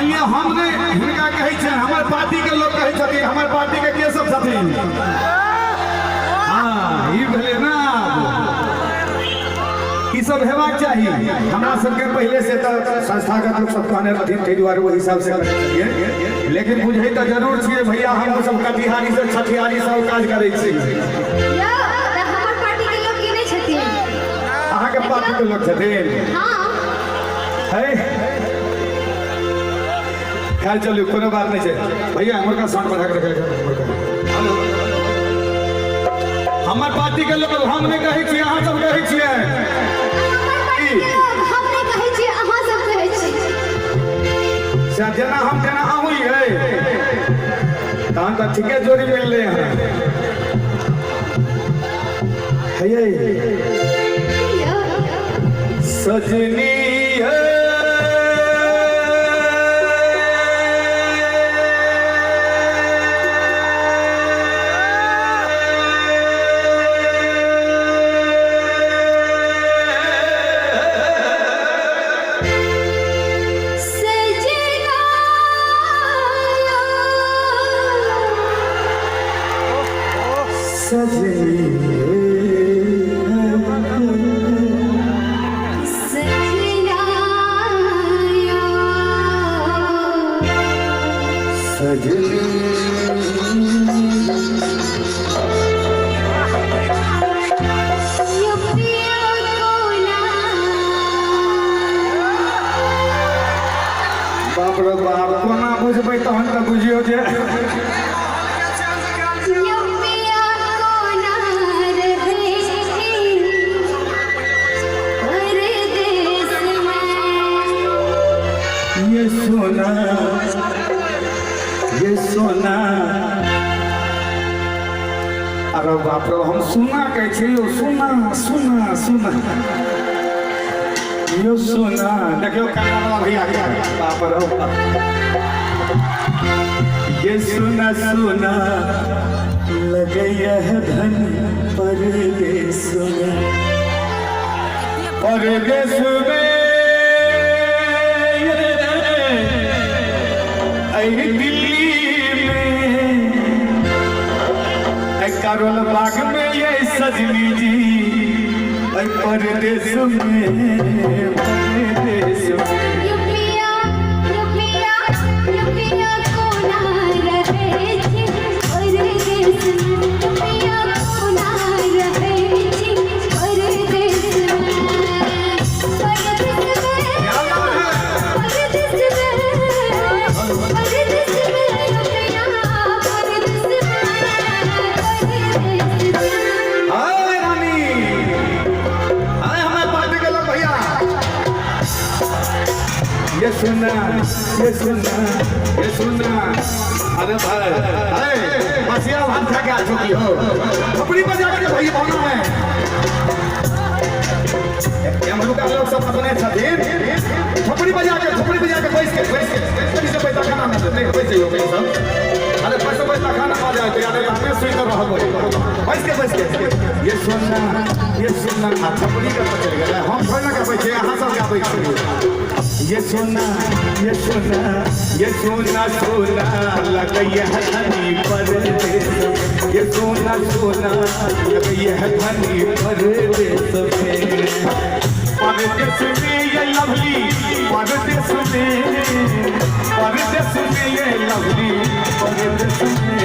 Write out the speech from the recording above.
मान लिअ हम नहि हिनका कहै छियनि, हमर पार्टीके लोक कहै छथिन। हमर पार्टीके के सब छथिन? हँ, ई भेलै ने। आब ई सब हेबाक चाही। हमरा सबके पहिले से तऽ संस्थागत लोक सब कहने रहथिन, ताहि दुआरे ओहि हिसाब से करै छलियै। लेकिन बुझै तऽ जरूर छियै भैया, हम सब कटिहारी से छठिहारी सब काज करै छी। यौ, तऽ हमर पार्टी के लोग के नहि छथिन? अहाँके पार्टी के लोक छथिन? हाँ। है, खैर चलू, कोनो बात नहीं छै। भैया, हमर साउंड बढ़ा के रखे। हेलो, हमर पार्टी के लोग, हम नहीं कहै छियै, अहाँ सब कहै छियै। हमर पार्टी के लोग हम नहि कहै छियै, अहाँ सब कहै छियै। से जेना हम तेना अहूँ है, तहन तऽ ठीके जोड़ी मिललै हँ। हे यौ। सजनी है, सजना। सजनी। सजना। सजनी। यो पिया कोना। बाप रे बाप, कोना बुझबै? तहन तऽ बुझियौ जे यो पिया कोना रहे परदेस में। ये सोना, ये सोना, अरे बाप रे, हम सुना कहै छियै। यौ सुना, सुना, सुना, यौ सुना। देखियौ कैमरा वाला भैया के, बाप रे बाप। ये सुना सुना लगैया है धन परदेस में, परदेस में, ऐ दिल्ली में, ऐ करोल बाग में, ये सजनी जी, ऐ परदेस में, परदेस में। यो पिया, यो पिया, यो पिया कोना रहे छी परदेस में। यो पिया कोना रहे छी परदेस में, परदेस में, परदेस में, परदेस में, यो पिया परदेस में, परदेस में। हाय रानी, हाय हमारे पार्टी के लोग भैया। ये सुना, ये सुना, ये सुना। अरे भाई, अरे बसिया भात खा के आ चुकी हो। थपड़ी बजा के भैया होना है। एम्हरुका लोग सब अपने छथिन। थपड़ी बजा के, थपड़ी बजा के, बैस के, बैस के, बैस के। पैसा खाना में नहीं बैस जइयो भैया सब। अरे पैसा, पैसा खाना आ जाए तो यार हमें सुई तो रहब। बैस के, बैस के। ये सुनना, ये सुनना। आ थपड़ी के तो चल गेलै। हम थोड़े ना गाबै छियै, अहाँ सब गाबै छियै। ये सोना, ये सोना, ये सोना सोना लगैया है धनी परदेस में। ये सोना सोना लगैया है धनी परदेस में, परदेस में, ये लवली परदेस में, परदेस में, ये लवली परदेस में।